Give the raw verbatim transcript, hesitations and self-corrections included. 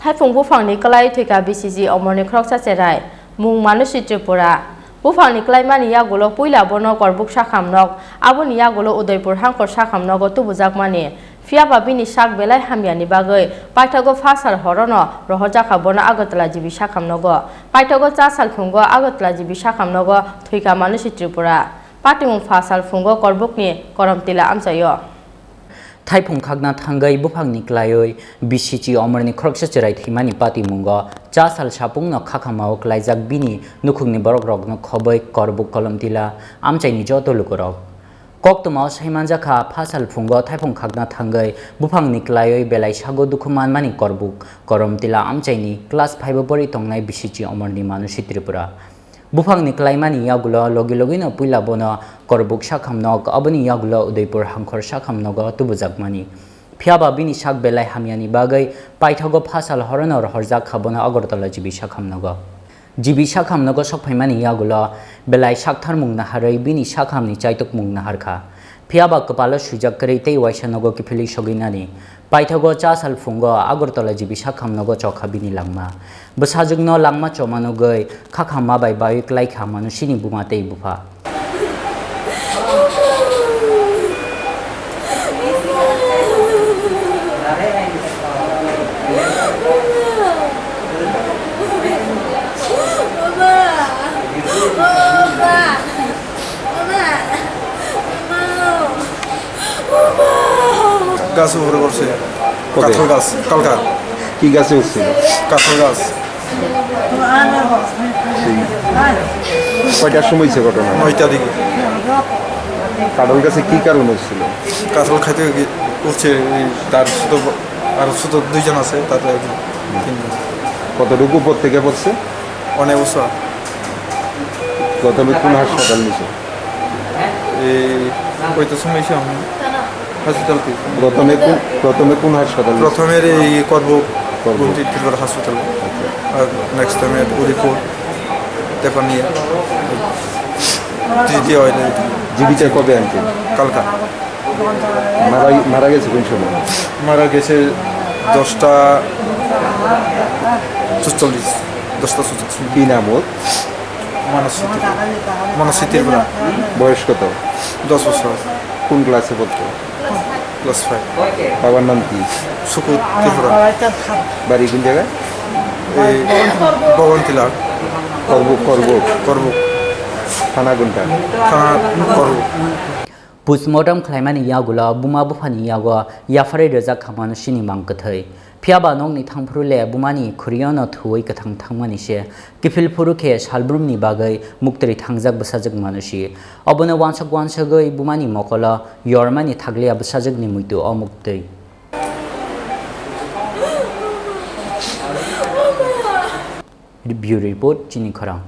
Thaipung buphangni klai thwikha bisi ji omorni khoroksa cherai, mung Manusi Tripura. Buphangni klaimani yagulo puila bono Korbuk sakhamnok, aboni yagulo Udaipur hangkhor sakhamnogo tubujakmani. Phiyaba bini sak belai hamyani bagwi paithago pha sal horono rohorjakha bono Agartala G B sakhamnogo. Paithago cha sal phungo Agartala G B sakhamnogo thwikha Manusi Tripura. Patimung pha sal phungo Korbukni Koromtila amchaio. Thaipung khakna thangwi buphangni klaiwi bisi ji omorni khoroksa cherai thwimani patimungo cha sal sapungno khakhamao klaijak bini nukhungni borokrokno khobwi Korbuk Kolomtila amchaini joto lukurok. Koktwmao saimanjakha, pha sal phungo thaipung khakna thangwi buphangni klaiwi belai sago dukhu manmani Korbuk Koromtila amchaini class five o pori tongnai bisi ji omorni Manusi Tripura. Buphangni klaimani yagulo logi logino puila bono Korbuk sakhamnok, aboni yagulo Udaipur hangkhor sakhamnogo tubujakmani. Phiyaba bini sak belai hamyani bagwi paithago pha sal horono rohorjakha bono Agartala G B sakhamnogo. G B sakhamnogo sokphaimani yagulo belai saktharmung naharwi bini sakhamni chaitukmung naharkha. Phiyaba kwpalo swijak kwrwi tei waisa nogo kiphilwi sogwi nani. Paithago cha sal phungo Agartala G B sakhamnogo chokha bini langma. Bwsajwkno langma choma nugwi khakhamma bai bai klaikha Manusini buma tei bupha. গাছ উপরে পড়ছে। কবে? কাঁঠাল গাছ, কালকা। কি গাছে উঠছিল? কাঁঠাল গাছ। সেই কয়টার সময় হয়েছে ঘটনা? নয়টা দিকে। কাঁঠাল গাছে কি কারণে উঠছিল? কাঁঠাল খাইতে গিয়ে উঠছে, এই তার ছোট ব-, আর ছোট দুইজন আছে, তাতে একজন, তিনজন। কতটুকু উপর থেকে পড়ছে? অনেক উঁচা। প্রথমে কোন হাসপাতাল নিছে? এই, ওই তো সময় এসে আমি হসপিটাল থেকে। প্রথমে কোন, প্রথমে কোন হাসপাতাল নিছে? প্রথমে এই করবো, করবো। গুমটি ত্রিপুরা হসপিটাল। আচ্ছা। আর নেক্সট টাইমে উদয়পুর, তেপানিয়া। তৃতীয় হয় না। জীবিত কবে আনছেন? কালকা। মারা, মারা গেছে কোন সময়? মারা গেছে দশটা চুচল্লিশ, দশটা চুচল্লিশ। কি নাম ওর? মানসী ত্রিপুরা। মানসী ত্রিপুরা। বয়স কত? দশ বছর। কোন ক্লাসে পড়তো? Class five. বাবার নাম কি? সুকুর ত্রিপুরা। বাড়ি কোন জায়গায়? এই ভবন্তিলা। করবুক, করবুক। করবুক। থানা কোনটা? থানা Karbook. Postmortem khlaimani yagulo buma buphani yago yapharwi rwjak kha Manusini mang kwthwi. Phiyaba nokni thangphuru le bumani khuriono thuwi kwthang thangmani se kiphil phuru khe salbrumni bagwi muktwi thangjak bwsajwk Manusi. Obono wansok wansogwi bumani mokolo yormani thakliya bwsajwkni muitu o muktwi. Bureau Report, Chini Khorang.